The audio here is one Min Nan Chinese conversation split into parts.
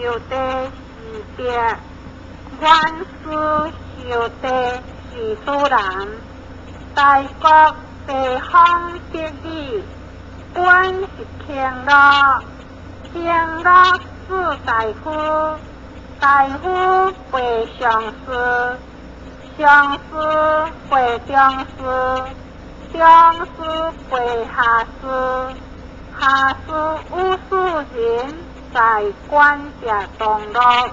受地是伯，原氏受地是主人。大國地方百里，君是卿樂，卿樂士大夫，大夫輩尚書，尚書輩中書，中書輩下書，下書有四人在官者同樂，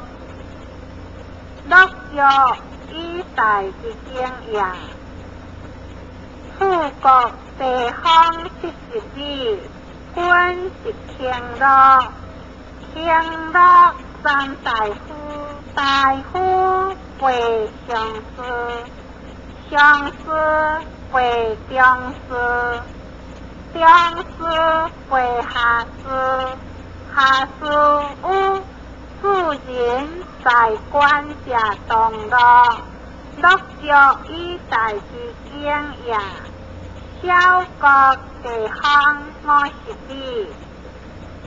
樂著以大之景也。楚國地方70里，君是卿樂，卿樂三大夫，大夫輩尚書，尚書輩中書，中書輩下書，下書有四人在官者同樂，樂著以大之景也。小國地方50里，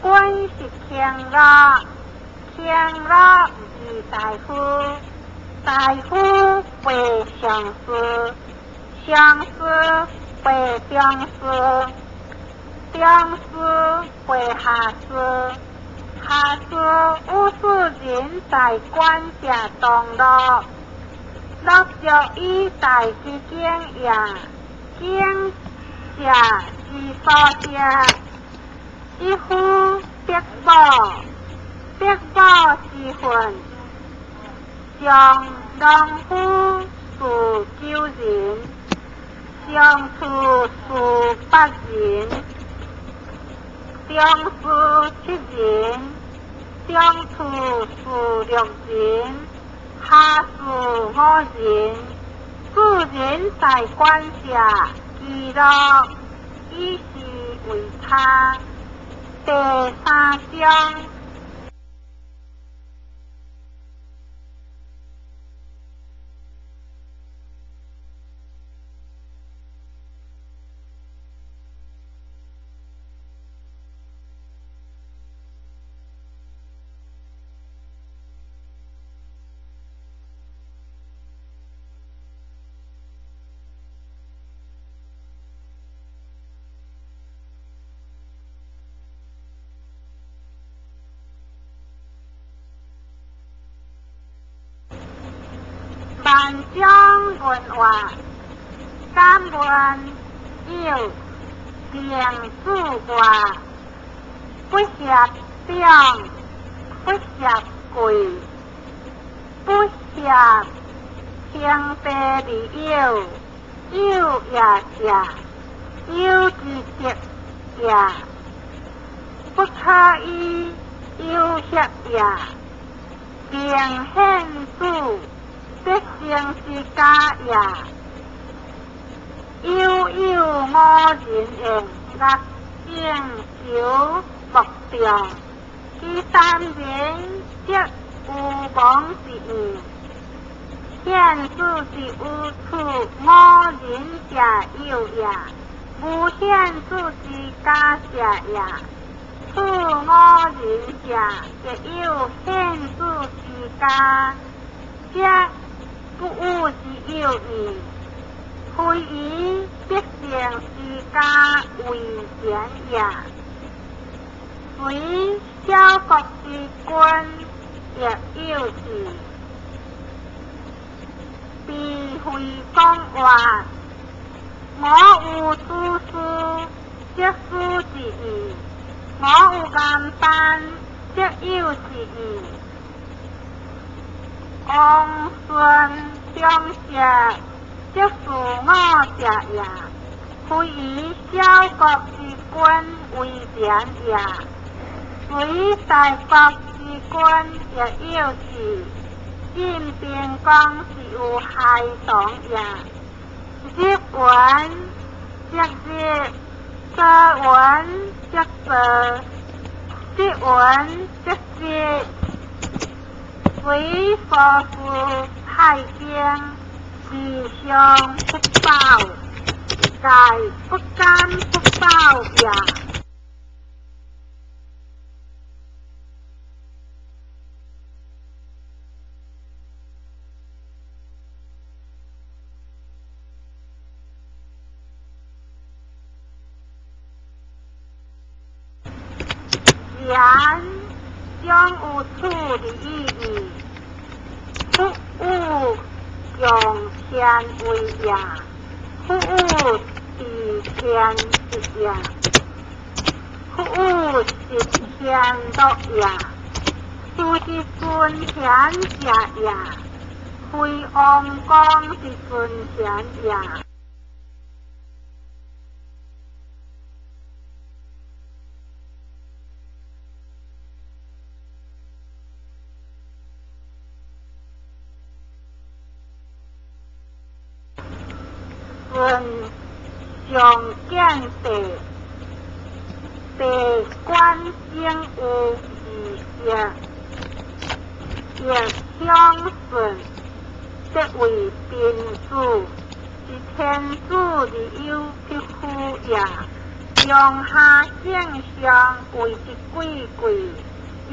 君是卿樂，卿樂二大夫，大夫輩尚書，尚書輩中書，中書輩下書，下書有四人在官者同樂，樂著以大之景也。景者之所者，一夫得某，得某之分，上農夫飼九人，上廚飼八人，中書七人，中廚飼六人，下飼五人。四人在官者，其樂以是為他。第三章。萬種文化，敢問有明自外，不協長，不協貴，不協兄弟二友，友也者，友之德也，不可以有協也。明顯子，必成之家也。悠悠五人宴，樂正求莫眾。其三人則有亡之意。顯子之有處五人者友也，無顯子之家者也。處五人者，亦有顯子之家，則不有之有矣。非以必成之家為然也。隨小國之君亦有之。避諱講話，我有子嗣，則子之義；我有岩班，則友之義。王孫長者，則事我者也。非以小國之君為然也。隨大國之君亦有之。晉平公是有孩童也。入雲則入，坐雲則坐，積雲則積。隨所事太經，未嘗不報，蓋不敢不報也。賢將有處的意義，佛與共天位也，佛與治天職也，佛與實天樂也，斯是尊賢者也，非王公之尊賢也。順上見地，地觀應有二色，欲享順，則為賓主，是天子之有匹夫也。陽下敬上謂之貴貴，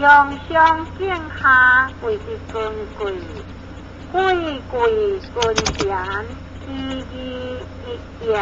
陽上敬下謂之尊貴，貴貴尊賢，其義一也。